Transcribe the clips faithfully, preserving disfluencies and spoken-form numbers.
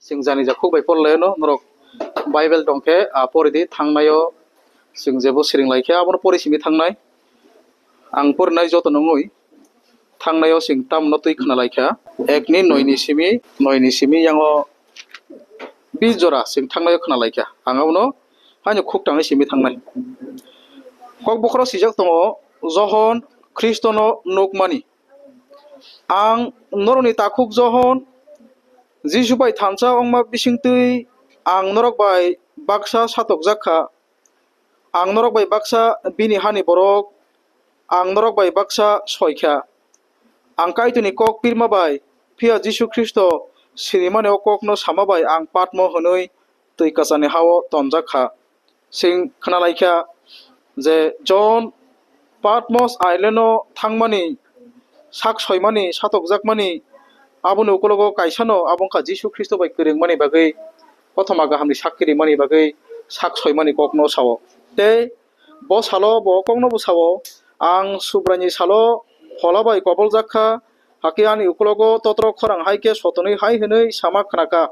Chwng jani jakhuk bai porlaino norok Bible tongkhe, a, poridi thangnaio chwng jebo siring laikha, abono pori simi thangnai. Ang porinai joto nungwi thangnaio chwng tamno twi khna laikha. Ekni noini simi, noini simi yango bis jora chwng thangnaio khna laikha. Ang abono haino khuk tangwi simi thangnai. Kok bokhoro swijak tongo, Johon Khristono nukmani. Ang norokni takhuk Johon, Jisu bai thansa wngma bisingtwi ang norok bai baksa satokjak kha. Ang norok bai baksa bini hani borok, ang norok bai baksa soi kha. Ang Kaitorni kok pirma bai, phiya Jisu Khristo sinimani o kokno sama bai ang Patmo hwnwi twi kwchani hao tonjak kha. Chwng khna laikha je John Patmos Island-o thangmani, sak soimani, satokjakmani, aboni ukologo kaisano abo wngkha Jisu Khristo bai kwrwngmani bagwi, kothoma kahamni sakki rimani bagwi sak soimani kokno sao. Tei bo salo bo kokno bo sao, "Ang Subraini salo phola bai koboljak kha, hakhe ani ukologo totro khorang hai khe sotonwi hai hwnwi sama khna kha."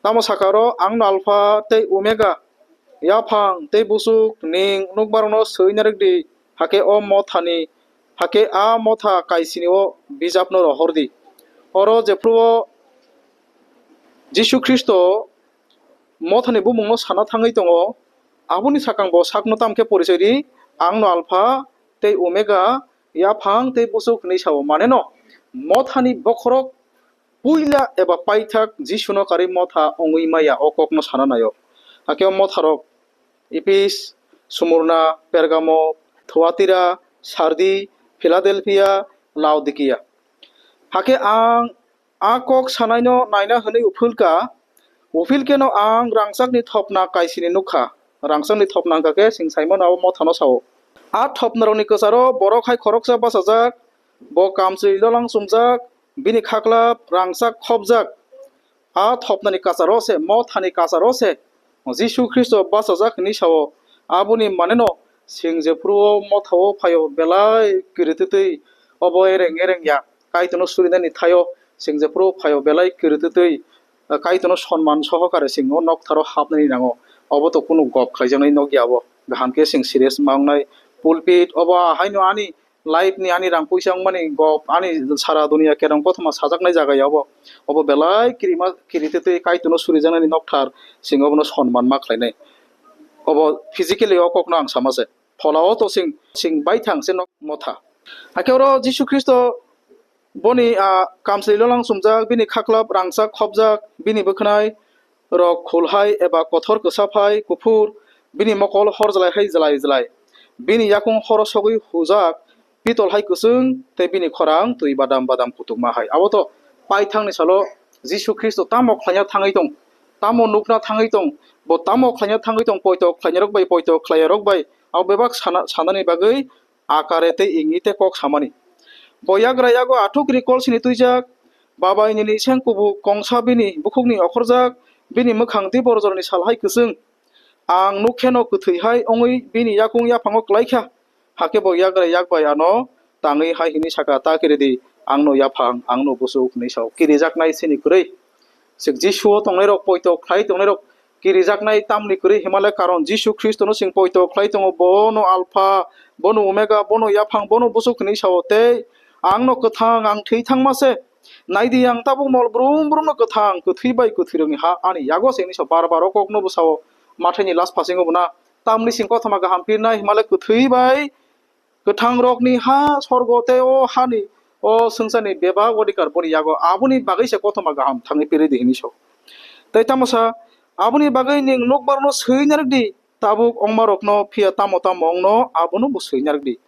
Tamo saka oro, "Ang no Alpha tei Omega, yaphang tei buchuk, ning nukbarokno swi narwk di, hakhe o mothani, hakhe a motha kaisini o bijapno rohor di." Oro jephru o Jisu Khristo mothani bumungno sana thangwi tongo, aboni sakang bo sakno tamkhe porichai ri, "Ang no Alpha tei Omega, yaphang tei buchuk," hwnwi sao. Maneno mothani bokhorok puila eba paithak Jisuno karwi motha wngwi maya, o kokno sana naio. Hakhe o motharok Ephes, Smurna, Pergamo, Thuatira, Sardi, Philadelphia, Laodikia. Hakhe ang a kok sanaino naina hwnwi uphilka, uphilkheno ang rangchakni thopna kaisini nukha. Rangchakni thopna hwnkha khe chwng saimano abo mothano sao. A thopnarokni kwcharo borok hai khoroksa bachajak, bo kamchwlwi lolang chumjak, bini khaklap rangchak khopjak. A thopnani kacharo se, mothani kacharo se Jisu Khristo bachajak hwnwi sao. Aboni maneno chwng jephru o mothao phaio belai kirititwi obo ereng ereng ya. Kaitorno surinani thaio chwng jephru phaio belai kirititwi, Kaitorno sonman sohokare chwng o noktharo hapnani nango. Obo to kunu gop khlaijaknai nokya obo. Kaham khe chwng serious ma wngnai. Pulpit obo haino ani life ni ani rang puisa wngmani gop, ani sara duniya kerong kothoma sajaknai jaga ya obo. Obo belai kirima, kirititwi Kaitorno surijaknani nokthar, chwng obono sonman ma khlainai. Obo physically o kokno ang sama se. Phola o to chwng, chwng baithang se nok motha. Hakhe oro Jisu Khristo boni, ah, kamchwlwi lolang chumjak, bini khaklap rangchak khopjak, bini bwkhnai rok khul hai eba kothor kwsa phai kuphur, bini mokol hor jlai hai jlai jlai. Bini yakung horo sogwi hujak, pitol hai kwchwng, tei bini khorang twi badam badam kutukma hai. Abo to paithangni salo Jisu Khristo tamo khlaina thangwi tong, tamo nukna thangwi tong, bo tamo khlaina thangwi tong, poito khlainarok bai, poito khlaiyarok bai, abo bebak sana, sanani bagwi akare tei ingwi tei kok samani. Bo yagra yago athukri kolsini twijak, babai nini seng kubuk kongsa bini bukhukni okhorjak, bini mwkhang diborjorni sal hai kwchwng. Ang nukkheno kwthwi hai wngwi bini yakung yaphango klaikha. Hakhe bo yagra yak bai ano tangwi hai hwnwi saka, "Ta kiridi, angno yaphang, angno buchuk," hwnwi sao. Kirijaknai chini kwrwi. Chwng Jisuo tongnairok, poito khlai tongnairok kirijaknai tamni kwrwi himale, karon Jisu Khristono chwng poito khlai tongo, bono Alpha, bono Omega, bono yaphang, bono buchuk hwnwi sao. Tei, "Angno kwthang, ang thwi thangma se. Naidi, ang tabuk mol brum brumno kwthang, kwthwi bai kwthwirokni ha ani yago se," hwnwi sao. Bar bar o kokno bo sao, mathaini last phasingo bo na. Tamni chwng kothoma kaham pirnai himale kwthwi bai kwthangrokni ha, sorgo tei o hani, o swngcharni bebak odhikar boni yago, aboni bagwi se kothoma kaham thangwi piri di hwnwi sao. Tei tamo sa, "Aboni bagwi nwng nokbarno swi narwk di, tabuk ongmarokno, phiya tamo tamo wngno abono bo swi narwk di.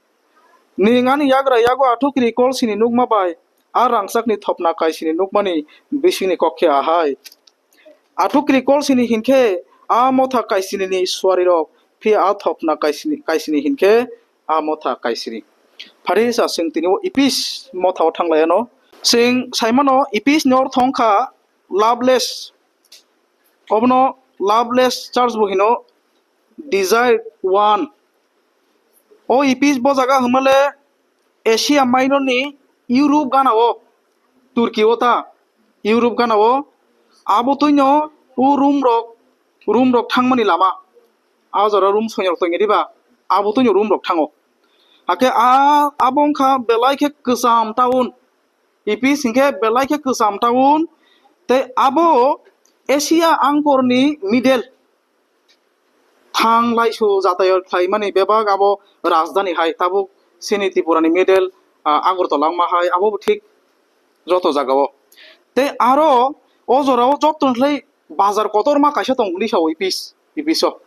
Nwng ani yagra yago athukiri kolsini nukma bai a rangchakni thopna kaisini nukmani bisingni kok khe ahai. Athukiri kolsini hinkhe a motha kaisinini suarirok, phiya a thopna kaisini, kaisini hinkhe a motha kaisini." Phari sa chwng tini o Ephes mothao thanglaiyano. Chwng saimano Ephes ni ortho wngkha loveless. Obono loveless church bo hino, desire one. O Ephes bo jaga hwnmale Asia Minor ni Europe gana o, Turkey o ta, Europe gana o. abo twino o room rok, room rok thangmani lama, a jora room soingrok tongya diba, abo twino room rok thango. Hakhe a, abo wngkha belai khe kwcham town, Epis hinkhe belai khe kwcham town, tei abo Asia angkorni middle thang laisu jatayot khlaimani bebak abo rajdhani hai, tabuk chini Tripurani middle, ah, Agartala wngma hai, abo bo thik joto jagao. Tei aro o jorao joto khlai bazar kotorma kaisa tong hwnwi sao Epis, Episo.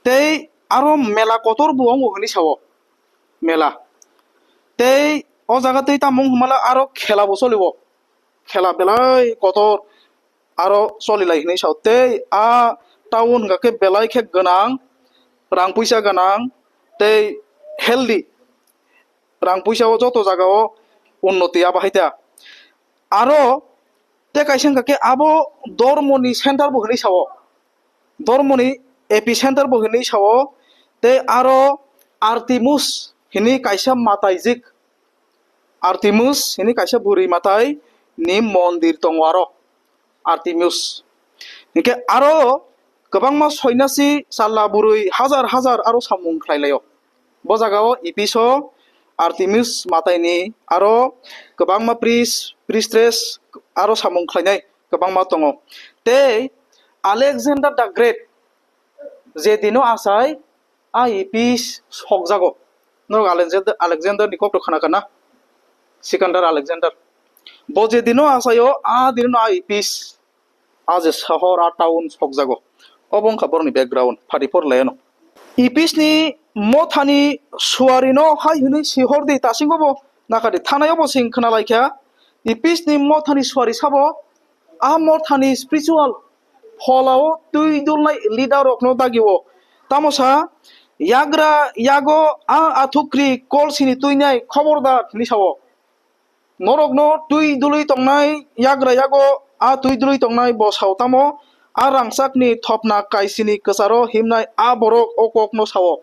Tei aro mela kotor bo wngo hwnwi sao, mela. Tei o jaga tei tamo wngmala aro khela bo cholio, khela belai kotor aro cholilai hinwi sao. Tei a town hwnkha khe belai khe gwnang, rang puisa gwnang tei healthy, rang puisa o joto jaga o unnoti abo hai ta. Aro tei kaisa hwnkha khe abo dormoni center bo hinwi sao, dormoni epicenter bo hinwi sao. Tei aro Artemis hinwi kaisa mataijik, Artemis hinwi kaisa bwrwi matai ni mondir tongo aro, Artemis. Hinkhe aro kwbangma soinasi challa bwrwi hajar hajar aro samung khlai laio. Bo jagao Episo Artemis mataini aro kwbangma priest, priestess aro samung khlainai kwbangma tongo. Tei Alexander the Great je dino achai a Epis sokjago. Norok Alexander, Alexander ni kok to khna kana? Sikandar Alexander. Bo je dino achaio, a dino a Epis, a je sohor, a town sokjago. Obo wngkha borokni background, phati por laiano. Epis ni mothani suarino hai hwnwi sihor di, tasingo bo nakadi thanaio bo sing khna laikha. Epis ni mothani suari sabo, a mothani spiritual pholao twi dulnai leader rokno dagio. Tamo sa, yagra yago a athukri kolsini twinai khobordar hinwi sao. Norokno twi dulwi tongnai yagra yago a twi dulwi tongnai bo sao tamo, a rangchakni thopna kaisini kwcharo himnai a borok o kokno sao.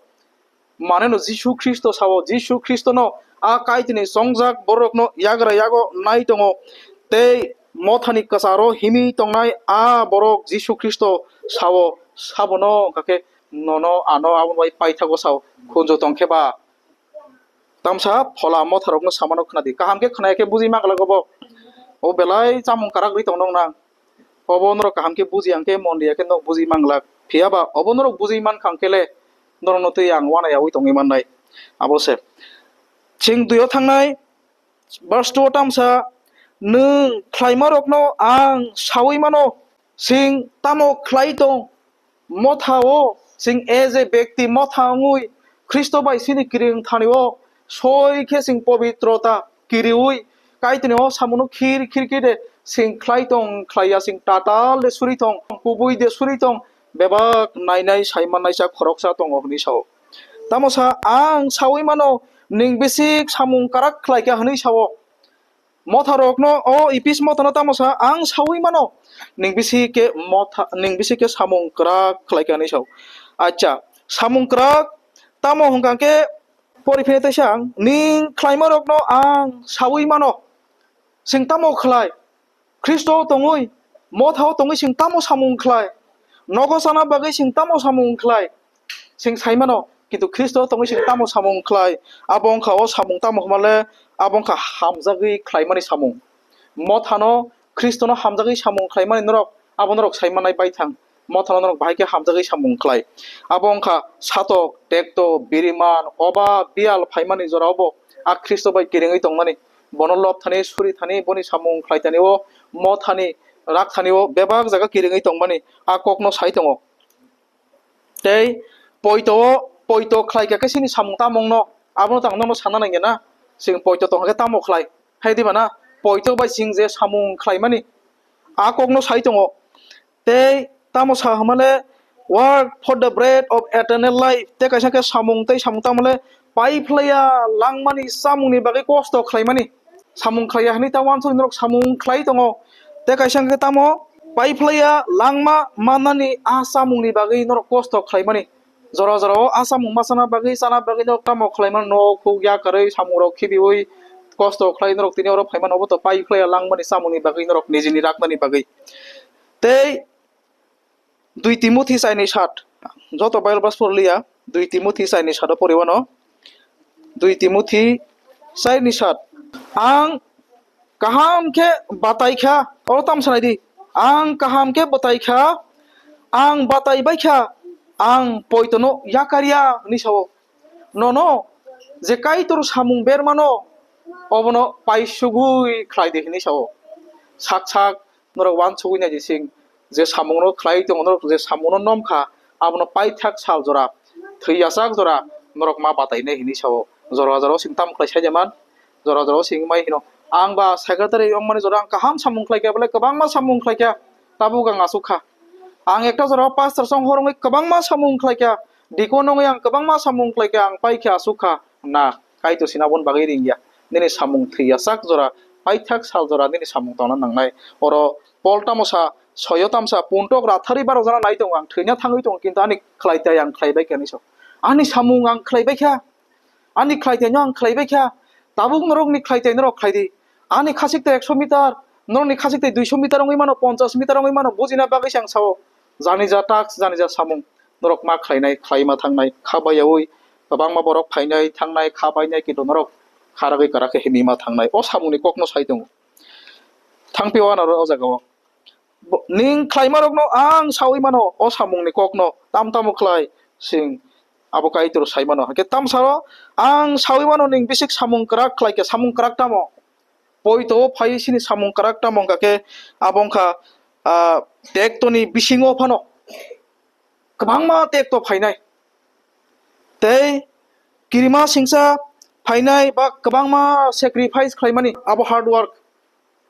Maneno Jisu Khristo sao, Jisu Khristono a Kaitorni chongjak borokno yagra yago nai tongo, tei mothani kwcharo himwi tongnai a borok Jisu Khristo sao, sabono hwnkha khe nono ano aboni bai paithago sao, khunju tongkhe ba. Tamsa phola motharokno samano khwnadi, kaham khe khwnaya khe bujui manglak obo, o belai chamung karak ri tongno nang. Obo norok kaham khe buji ang khe, mon riya khe norok buji manglak. Phiya ba obo norok buji mankha ang khe le norokno twi ang uanayaui tongwi mannai. Abo se. Chwng duio thangnai, verse two o tamsa, "Nwng khlaimarokno ang saui mano, chwng tamo khlai tong?" Motha o chwng as a bekti motha wngwi Khristo bai chini kiring thani o soi khe chwng pobitrota kiriui Kaitorni o samungo khir khir khe de chwng khlai tong khlai ya, chwng tatal de suri tong, kubui de suri tong, bebak nainai saimannaisa khoroksa tongo hwnwi sao. Tamo sa, "Ang saui mano, nwng bisik samung karak khlai kha," hwnwi sao. Motharokno, o Epis mothano tamo sa, "Ang saui mano, nwng bisi khe motha, nwng bisi khe samung kwrak khlai kha," hinwi sao. Acha, samung kwrak tamo hwnkha khe pori phine taisa ang, "Nwng khlaimarokno ang saui mano." Chwng tamo khlai? Khristo tongwi, mothao tongwi chwng tamo samung khlai? Nogo chana bagwi chwng tamo samung khlai? Chwng sai mano, kintu Khristo tongwi chwng tamo samung khlai? Abo wngkha o samung tamo hwnmale, abo wngkha hamjagwi khlaimani samung. Mothano, Khristono hamjagwi samung khlaimani norok, abo norok sai mannai baithang. Mothano norok bahai khe hamjagwi samung khlai. Abo wngkha satok, tekto, biriman, oba, biyal phaimani jorao bo a Khristo bai kiringwi tongmani. Bono lob thani, suri thani, boni samung khlai thani o, mothani, rak thani o, bebak jaga kiringwi tongmani a kokno sai tongo. Tei poito o, poito khlai kha khe chini samung tamungno, abono tang nono sana nangya na, chwng poito tong khe tamo khlai, hai diba na, poito bai chwng je samung khlaimani a kokno sai tongo. Tei tamo sa hwnmale, "Work for the bread of eternal life." Tei kaisa khe samung tei samung tamole pai phlaiya langmani chamungni bagwi kosto khlaimani. Samung khlaiya hwnwi ta uansuk norok samung khlai tongo. Tei kaisa hwnkhe tamo pai phlaiya langma mannani a chamungni bagwi norok kosto khlaimani. Jora jora o a chamung ma chana bagwi, chana bagwi norok tamo khlaimano, nok huk yakarwi samungrok khibiui kosto khlai norok tini oro phaimano, obo to pai phlaiya langmani chamungni bagwi norok nijini raknani bagwi. Tei dui Timothi saini sat, joto Bible verse porliya, dui Timothi saini sat o poriwano, dui Timothi saini sat. Ang kaham khe batai kha, oro tam sanai di, ang kaham khe batai kha, ang batai bai kha, ang poitono yakarya hwnwi sao. Nono je Kaitor samung bermano, obono paisugwi khlai di hwnwi sao. Sak sak norok uansugwi nai di sing, je samungno khlai tongo, norok je samungno nom kha, abono paithak sal jora, thwi yachak jora norok ma batainai hwnwi sao. Jora jora o sing tamo khlai sai de man, jora jora o sing mai hino, ang ba secretary wngmani jora ang kaham samung khlai kha, belai kwbangma samung khlai kha, tabuk ang asuk kha. Ang ekta jora o pastor song horongwi kwbangma samung khlai kha, deacon wngwi ang kwbangma samung khlai kha, ang pai kha, asuk kha. Na, Kaitor sina aboni bagwi ringya. Nini samung thwi yachak jora, paithak sal jora nini samung tongna nangnai. Oro Pol tamo sa, soyo tamsa, puntok ratharwi barok jana nai tongo, ang thwina thangwi tongo, kintu ani khlai tai ang khlai bai kha hwnwi sao. Ani samung ang khlai bai kha, ani khlai taino ang khlai bai kha. Tabuk norokni khlai tai norok khlai di. Ani khasik tai ekso meter, norokni khasik tai duiso meter wngwi mano, ponchas meter wngwi mano, bujina bagwi se ang sao. Jani ja task, jani ja samung norok ma khlainai, khlaima thangnai, kha baiyaui kwbangma borok phainai, thangnai, kha bainai, kintu norok kha ragwi kwrak khe himwi ma thangnai. O samungni kokno sai tongo. Thangpio ano o jagao. Bo-, ning khlaima rokno ang saui mano, o samungni kokno tam tamo khlai sing abo Kaitor sai mano. Hakhe tamsaro ang saui mano ning bisik samung kwrak khlai khe, samung kwrak tamo? Poito o phai sini samung kwrak tamo wngkha khe abo wngkha, ah, tektoni bisingo phano kwbangma tekto phainai. Tei kirima singsa phainai ba kwbangma sacrifice khlaimani abo hard work,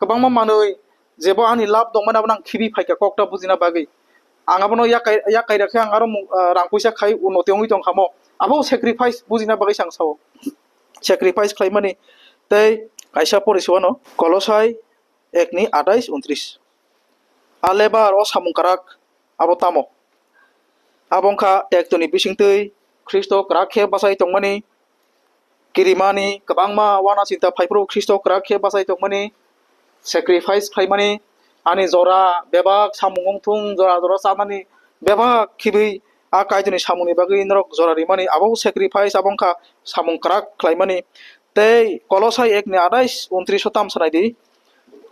kwbangma manwi jebo ani lab tongmani abono ang khibi phaikha kokta bujina bagwi. Ang abono yakai, yakai rakhe ang aro mung, ah, rang puisa khai unnoti wngwi tongkhamo. Abo sacrifice bujina bagwi se ang sao. Sacrifice khlaimani tei kaisa pori se uano Kolosai ekni atais untris. A lebar o samung kwrak abo tamo? Abo wngkha tektoni bisingtwi Khristo kwrak khe bachai tongmani, kirimani kwbangma uana chinta phaiphuru Khristo kwrak khe bachai tongmani, sacrifice khlaimani, ani jora bebak samung wngthung, jora jora chanani bebak khibwi a Kaitorni samungni bagwi norok jora rimani, abo sacrifice, abo wngkha samung kwrak khlaimani. Tei Kolosai ekni atais untris o tam sanai di.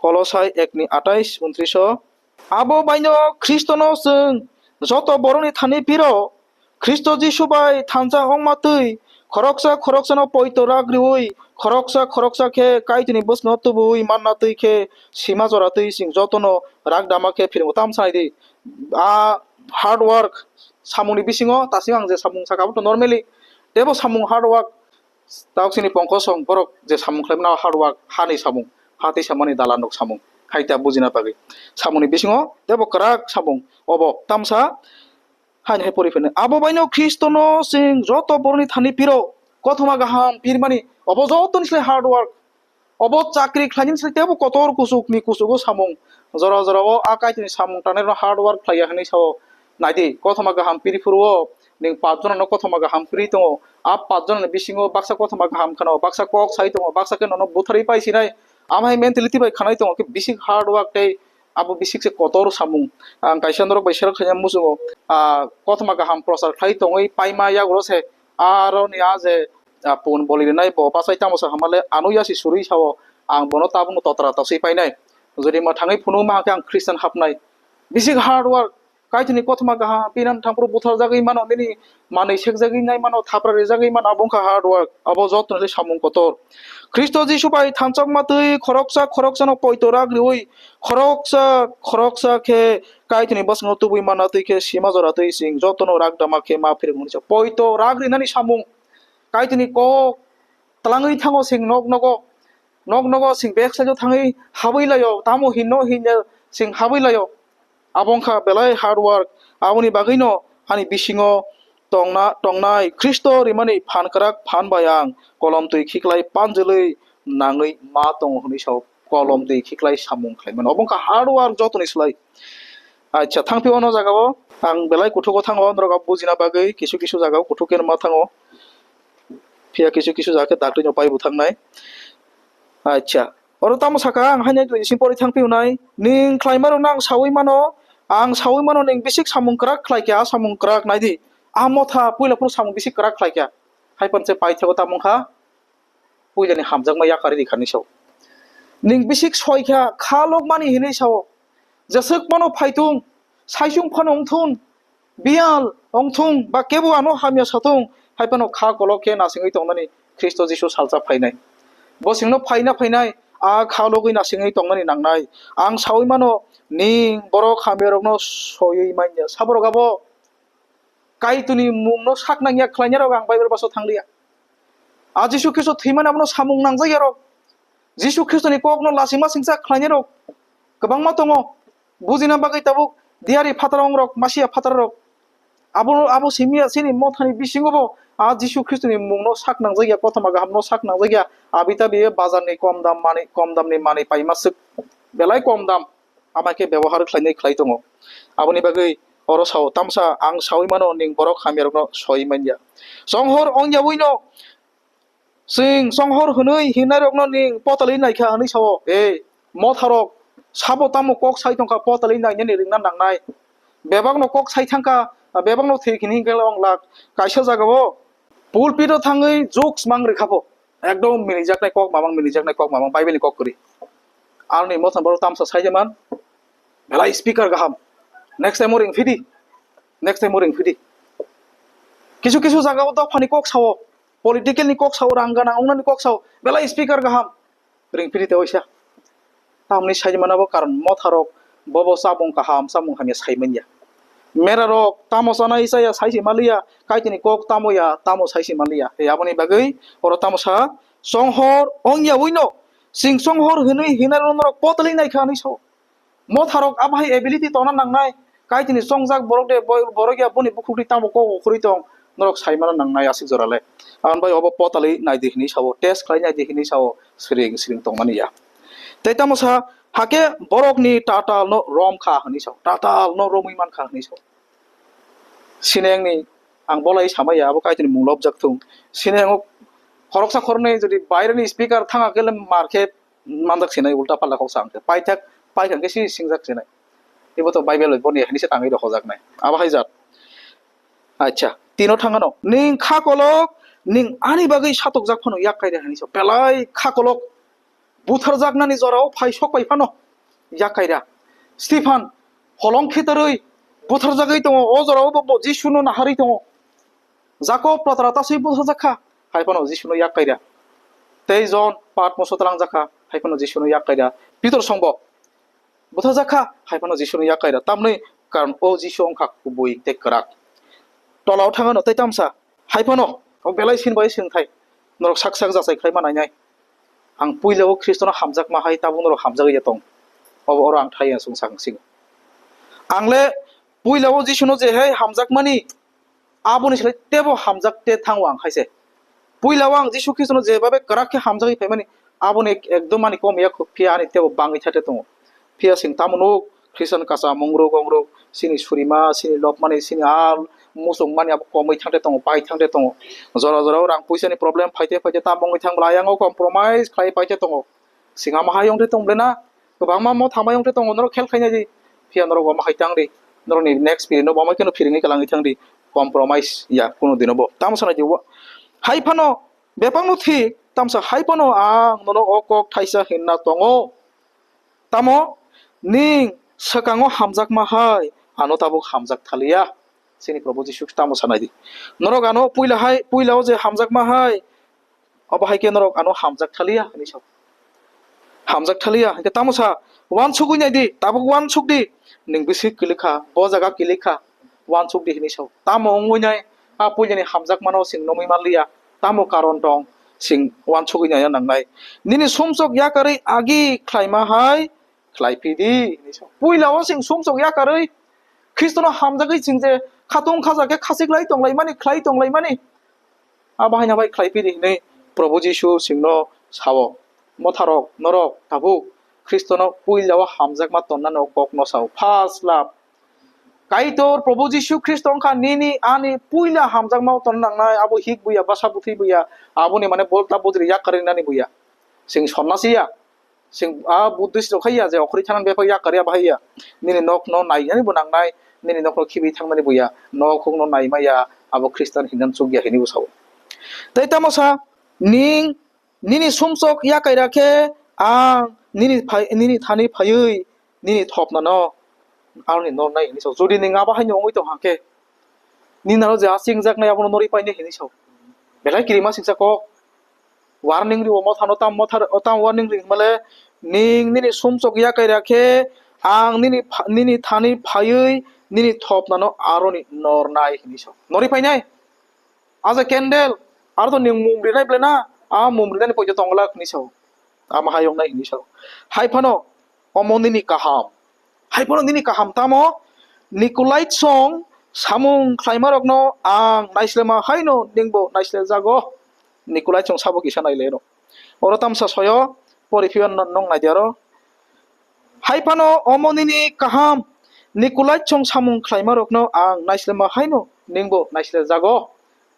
Kolosai ekni atais untris o. Abo baino Khristono chwng joto borokni thani piro, Khristo Jisu bai thansa wngma twi, khoroksa khoroksano poito rak riui, khoroksa khoroksa khe Kaitorni bwskango tubuui manna twi khe sima jora twi chwng jotono rak dama khe phiringo tam sanai di. A hard work samungni bisingo tasing ang je samung saka abo to normally tebo samung hard work. Tabuk chini pongkosong borok je samung khlaimano hard work, hani samung, ha tei samani dalan rok samung, hai ta bujina bagwi. Samungni bisingo tebo kwrak samung, obo tamsa haini hai pori phano. Abo baino Khristono chwng joto borokni thani piro, kothoma kaham pirmani, obo jotoni slai hard work. Obo chakri khlainani slai tebo kotor kuchukni kuchugo samung. Jora jora o a Kaitorni samung tangnai rok hard work khlaiya hinwi sao. Naidi, kothoma kaham piri phuru o, ning pach jona no kothoma kaham piri tongo. A pach jona ni bisingo baksa kothoma kaham khano, baksa kok sai tongo, baksa khe nono butharwi pai sinai. Ama hai mentality bai khanai tongo, khe bisik hard work tei abo bisik se kotor samung. Ang kaisa norok bai share khaina muchungo, ah, kothoma kaham prochar khlai tongwi paima yagulo se, aro ni a je, ah, pun boli rinai bo bachai tamo sa hamale ano yasi surwi sao, ang bono tabukno totra toswi painai. Jodi ma thangwi phunukma hwnkhe ang Christian hapnai. Bisik hard work, Kaitorni kothoma kaham, pinam thangphuru butharjagwi mano, nini manwi sekjagwi nai mano, thapra rijagwi mano, abo wngkha hard work, abo jotono se samung kotor. Khristo Jisu bai thanchokma twi khoroksa khoroksano poito rak riui, khoroksa khoroksa khe Kaitorni bwskango tubui manna twi khe sima jora twi chwng jotono rak dama khe ma phirok hwnwi sa. Poito rak rinani samung, Kaitorni kok twlangwi thango chwng nok nogo, nok nogo chwng bag side o thangwi habwi laio, tamo hinno hinno chwng habwi laio. Abo wngkha belai hard work. Aboni bagwino ani bisingo tongna, tongnai Khristo rimani phan kwrak phan bai ang kolom twi khiklai panjwlwi nangwi ma tongo hwnwi sao, kolom twi khiklai samung khlaimano. Obo wngkha hard work jotoni slai. Acha, thangphi ono jagao ang belai kuthugo thango, norok abo bujina bagwi kisu kisu jagao kuthuk khe ma thango. Phiya kisu kisu jaga khe daktwino paibo thangnai. Acha, oro tamo saka ang haino dui sing pori thangphi unai. Ning khlaima rokno ang saui mano, Ang saui mano ning bisik samung kwrak khlai kha, a samung kwrak nai di. A motha puila phuru samung bisik kwrak khlai kha. Hai pan se paithago tamung kha, puilani hamjakma yakarwi rikha hinwi sao. Ning bisik soi kha, kha lokmani hinwi sao. Jeswk phano phaitung, saichung phano wngthun, biyal wngthung, ba kebo ano hamya sathung, hai phano kha kolok khe nasingwi tongnani Khristo Jisu salsa phainai. Bo singno phaina phainai, a kha logwi nasingwi tongnani nangnai. Ang saui mano, ning borok hamyarokno soiwi manya. Saborok abo Kaitorni mungno sak nangya khlainarok ang Bible baso thangliya. A Jisu Khristo thwimani abono samung nangjakya rok. Jisu Khristoni kokno lachima singcha khlainarok kwbangma tongo. Bujina bagwi tabuk diyari phatar wngrok, masiya phatar rok. Abo, abo simiya chini mothani bisingo bo a Jisu Khristoni mungno sak nangjakya, kothoma gahamno sak nangjakya. Abi tabi bazarni kom dam manwi, kom damni manwi paima swk belai kom dam. Ama khe bebohar khlainai khlai tongo. Aboni bagwi oro sao, tamsa ang saui mano ning borok hamyarokno soi manya. Chonghor ongyaui no, chwng chonghor hwnwi hinnairokno ning potalwi naikha hwnwi sao. Ei, motharok sabo tamo kok sai tongkha potalwi nainani ringna nangnai. Bebakno kok sai thangkha, bebakno thwi hini hingkhe ong lak. Kaisa jagao pulpit-o thangwi jokes mang rwkha bo. Ekdom minijaknai kok mamang, minijaknai kok mamang, Bible ni kok kwrwi. Aroni mothon borok tamsa sai man, belai speaker gaham. Next time o ring phidi. Next time o ring phidi. Kisu kisu jaga o dophani kok sao, political ni kok sao, rang gana ongnani kok sao, belai speaker gaham. Ring phidi te oisa. Tamni sai manabo karon motharok bobo chamung kaham, chamung hamya sai manya. Merarok tamo chanai chaya sai se maliya, kaitini kok tamo ya, tamo sai se maliya. Tei aboni bagwi oro tamo sa, chonghor ongya uino, sing chonghor hwnwi hinaro norok potalwi naikha hwnwi sao. Motharok abahai ability tongna nangnai, kaitini chongjak borok de, boi-, borok ya boni bukhukdi tamo kok ukhurwi tong, norok saimano nangnai aswk jorale. Aboni bai obo potalwi naidi hinwi sao, test khlai naidi hinwi sao, siring siring tongmani ya. Tei tamo sa, hake borokni tatalno rom kha hinwi sao, tatalno romwi man kha hinwi sao. Sinengni ang bolai samaya, abo kaitini mung lobjak thung. Sinengo khoroksa khoroknwi jodi baireni speaker thanga kele mar khe manjak sinai, ulta palta kok sa hwnkhe. Paithak, paithak khe si singjak sinai. Ibo to Bible bai boni hinwi se tangwi rw hojaknai. Abo hai jat. Acha, tino thangano. Ning kha kolok, ning ani bagwi satokjak phano yak kaida hinwi so. Belai kha kolok butharjaknani jorao phai sok pai phano yak kaida. Stephan holong khitarwi butharjagwi tongo. O jorao bo, bo Jisuno naharwi tongo. Jakob patra taswi butharjak kha, hai phano Jisuno yak kaida. Tei Jon Patmoso twlangjak kha, hai phano Jisuno yak kaida. Pitor songbo butharjak kha, hai phano Jisuno yak kaida. Tamni karon o Jisu wngkha kubui tei kwrak. Tolao thangano tei tamsa, hai phano o belai sin bai sin thai. Norok sak sak jachai khlai ma nainai. Ang puila o Khristono hamjakma hai tabuk norok hamjagwi ya tong. Obo oro ang thai ya sung sak sing. Ang le puila o Jisuno je hai hamjakmani, aboni slai tebo hamjak te thango ang hai se. Puila o ang Jisu Khristono je babe kwrak khe hamjagwi phaimani, aboni ek-, ekdom ani kom ya phiya ani tebo bangwi thate tongo. Phiya sing tamo nuk, Khristian kacha mungruk ongruk, sini surima, sini lobmani, sini al, muchungmani abo komwi thangte tongo, pai thangte tongo. Jora jora o rang puisani problem phaite phaite tamo wngwi thang bwla, ayang o compromise khlai paite tongo. Singama hai wngte tong bwle na, kwbangma mo thamai wngte tongo, norok khel khainai di. Phiya norok omo hai tang di, norokni next piri no omo kheno phiringwi kwlangwi thang di, compromise ya kunu dino bo. Tamo sanai di, wa-, hai phano bebakno thik, tamsa hai phano ang nono o kok thaisa hinna tongo. Tamo ning swkango hamjakma hai ano tabuk hamjak thaliya. Chini Probu Jisu tamo sanai di. Norok ano puila hai, puila o je hamjakma hai, obo hai khe norok ano hamjak thaliya hinwi sao. Hamjak thaliya hinkhe tamo sa, uansugwi nai di, tabuk uansuk di. Ning bisi kilik kha, bo jaga kilik kha, uansuk di hinwi sao. Tamo wngwi nai, a puilani hamjakmano chwng nugwi manliya. Tamo karon tong, chwng uansugwi naina nangnai. Nini sumsok yakarwi agi khlaima hai khlai phi di hinwi sao. Puila o chwng sumsok yakarwi Khristono hamjagwi chwng je khatung khaja khe khachik lai tong lai mani, khlai tong lai mani. Abo haino bai khlai phi di hinwi Probu Jisu chwngno sao. Motharok, norok tabuk Khristono puila o hamjakma tonnani o kokno sao. First love. Kaitor Probu Jisu Khristo wngkha nini ani puila hamjakma o tonna nangnai, abo hik buya, bwsa bwtwi buya, aboni mane bolta bujri yakarwi nani buya. Chwng sonnasi ya. Sing a Buddhist rok hai ya je okhorwi thangna bepha yakarya bahai ya. Nini nok no nainani bo nangnai, nini nok no khibi thangnani bo ya. Nok huk no naimaya, abo Khristan hinjan chukya hinwi bo sao. Tei tamo sa, ning nini sumsok yakai rakhe ang nini phai-, nini thani phaiwi nini thopna no aroni nornai hinwi sao. Jodi ning abo hai no wngwi tong hakhe, nini naro je asingjaknai abono norwi painai hinwi sao. Belai kirima singsa kok. Warning rio mothano tam mothar-, tam warning ring male, ning nini sumsok yakai rakhe ang nini pha-, nini thani phaiwi nini thopnano aroni nornai hinwi sao. Norwi painai? Aja candle, aro to ning mum rinai ble na, a mum rinani poito tonglak hinwi sao. Ama hai wngnai hinwi sao. Hai phano omo nini kaham. Hai phano nini kaham tamo? Nikolai song samung khlaimarokno ang naislema haino ningbo naislejago. Nikolai song sabo kisa nailero. Oro tamsa soyo, pori phiyo no-, nong naidi aro. Hai phano omo nini kaham, Nikolai song samung khlaimarokno ang naislema haino ningbo naislejago.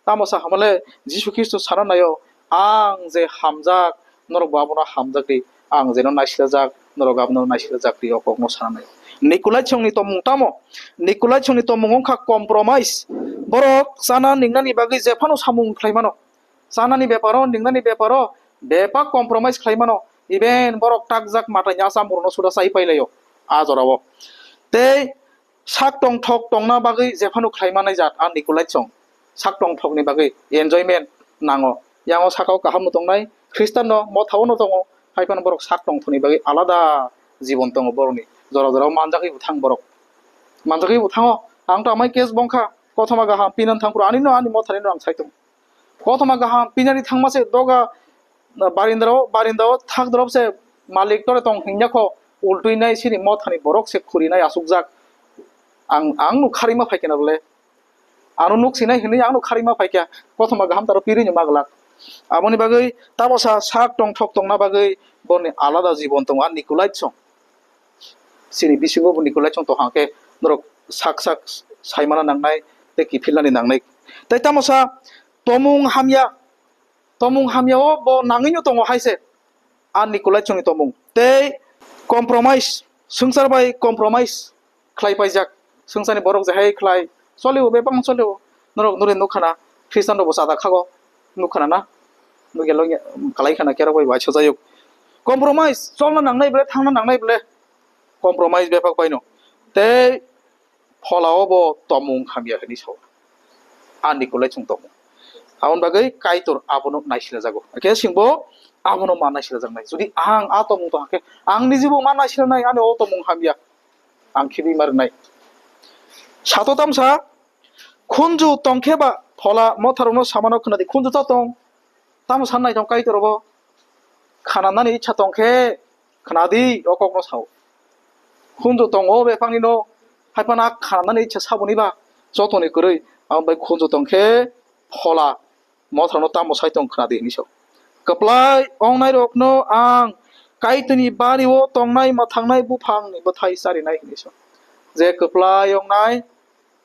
Tamo sa hamale Jisu Khristo sana naio, ang je hamjak, norok bo abono hamjak di, ang jeno naislejak, norok abono naislejak di, o kokno sana naio. Nikolai songni tomung tamo? Nikolai songni tomung wngkha compromise. Borok chana ningnani bagwi jephano samung khlai mano. Chanani beparo, ningnani beparo bebak compromise khlai mano. Even borok takjak matai ni acham rokno suda chai pai laio a jorao. Tei sak tongthok tongna bagwi jephano khlai manai jat a Nikolai song. Sak tongthokni bagwi enjoyment nango. Yango sakao kahamno tongnai, Khristanno mothao no tongo, hai phano borok sak tongthokni bagwi alada jibon tongo borokni. Jora jorao manjagwi bo thang borok. Manjagwi bo thango. Ang to amai case bongkha, kothoma gaham pinan thang phuru ani no ani mothani no ang sai tongo. Kothoma gaham pinani thangma se doga, barindao, barindao thak dorop se malik tore tong hingya kho, ultui nai sini mothani borok se khuri nai asukjak. Ang, ang nuk kharima phaikhe na bole. Ano nuk sinai hinwi ang nuk kharima phaikha. Kothoma gaham taro pirini maglak. Aboni bagwi tabo sa sak tongthok tongna bagwi borni alada jibon tongo, a Nikolai song. Sini bisingo bo Nikolai song tong hangkhe norok sak sak saimana nangnai tei kiphilnani nangnai. Tei tamo sa tomung hamya, tomung hamya o bo nangwino tongo hai se. A Nikolai songni tomung tei compromise, swngchar bai compromise khlai paijak. Swngcharni borok je hai khlai cholio, bebak cholio. Norok nuri nukha na, Khristian rok bo chada khago, nukha na na, nugelo kalai khana kerok bai bai sajayuk. Compromise cholna nangnai ble, thangna nangnai ble, compromise bebak bai no. Tei phola o bo tomung hamya hinwi sao. A Nikolai song tomung. Aboni bagwi Kaitor abono naislejago. Hakhe singbo abono ma naislejaknai. Jodi ang a tomung tong hakhe, ang nijibo ma naislenai, ani o tomung hamya. Ang khibi ma rwnai. Sato tamsa, khunju tongkhe ba phola motharokno samano khwnadi, khunju ta tong. Tamo san naithok Kaitor bo. Khananani icha tongkhe khnadi, o kokno sao. Khunju tongo bebakni no, hai phano khananani icha saboni ba, jotoni kwrwi. Abo bai khunju tongkhe phola motharno tamo sai tong khnadi hinwi sao. Kwplai ongnairokno ang Kaitorni bario tongnai mwthangnai buphangni bwthai charinai hinwi sao. Je kwplai ongnai,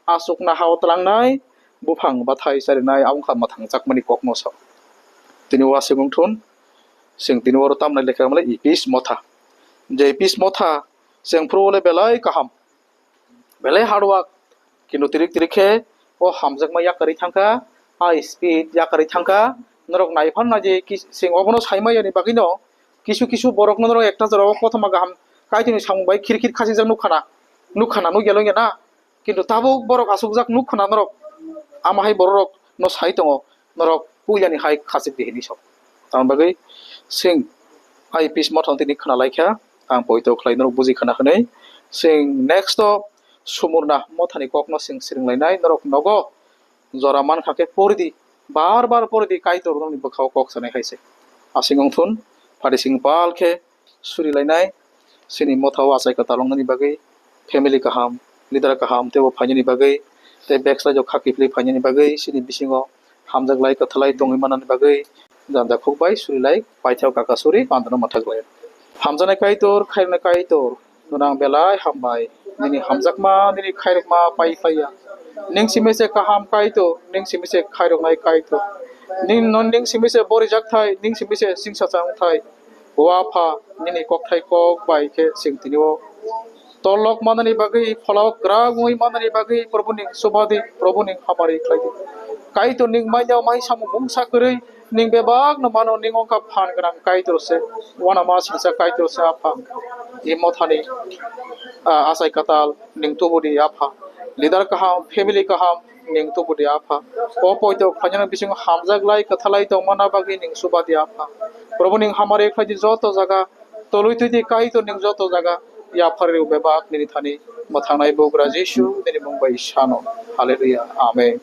aswk nahao tlangnai buphang bathai charinai, abo wngkha mwthang chakmani kokno sao. Tini o aswk wng thun, chwng tini oro tamnai lekha male ipis motha. Je ipis motha, chwng phuru le belai kaham, belai hard work, kintu tirik tirik khe o hamjakma yakarwi thangkha, a speed yakarwi thangkha, norok nai phan nai je ki-, chwng obono saimaya ni bagwino kisu kisu borokno norok ekta jorao kothoma kaham Kaitorni samung bai khir khir khachijak nukha na, nukha na, nukya longya na. Kintu tabuk borok asukjak nuk khna norok, ama hai borok rok no sai tongo, norok puila ni hai khachik di hinwi sok. Tamoni bagwi sing I P S mothang tini khna lai kha, ang poito khlai norok buji khna hwnwi. Sing next o Sumurna mothani kokno sing siring lainai norok nogo jora man kha khe pori di, bar bar pori di, Kaitor nokni bwkha o kok sanai hai se. Asing wng thun, phari sing pal khe suri lainai, chini motha o achai kwtal wngnani bagwi, family kaham, leader kaham teibo phainani bagwi, tei backslide o kha kiphilwi phainani bagwi, chini bisingo hamjaklai, kwthalai tongwi mannani bagwi, janja khuk bai suri lai, paithak kaka suri, pandano mwthak lai. Hamjaknai Kaitor, khairoknai Kaitor, nwng belai hambai, nini hamjakma, nini khairokma pai phaiya. Ning simi se kaham Kaitor, ning simi se khairoknai Kaitor. Ning, ning simi se borijak thai, ning simi se singsa chang thai. O Apha, nini kokthai kok bai khe chwng tini o tolok manani bagwi, pholao kwrak wngwi manani bagwi Probhu ning chuba di, Probhu ning hamari khlai di. Kaitor ning manya mai samung mungsa kwrwi, ning bebak no mano, ning ongkha phan gwnang Kaitor se, uanama singcha Kaitor se Apha. I mothani, ah, achai kwtal ning tubu di Apha. Leader kaham, family kaham ning tubu di Apha. O poito khlainani bisingo hamjak lai, kwthalai tongmana bagwi ning chuba di Apha. Probhu ning hamari khlai di joto jaga, tolwi twi di Kaitor ning joto jaga, yapharwi rw bebak nini thani mwthangnai Bugra Jisu nini mung bai sano. Hallelujah. Amen.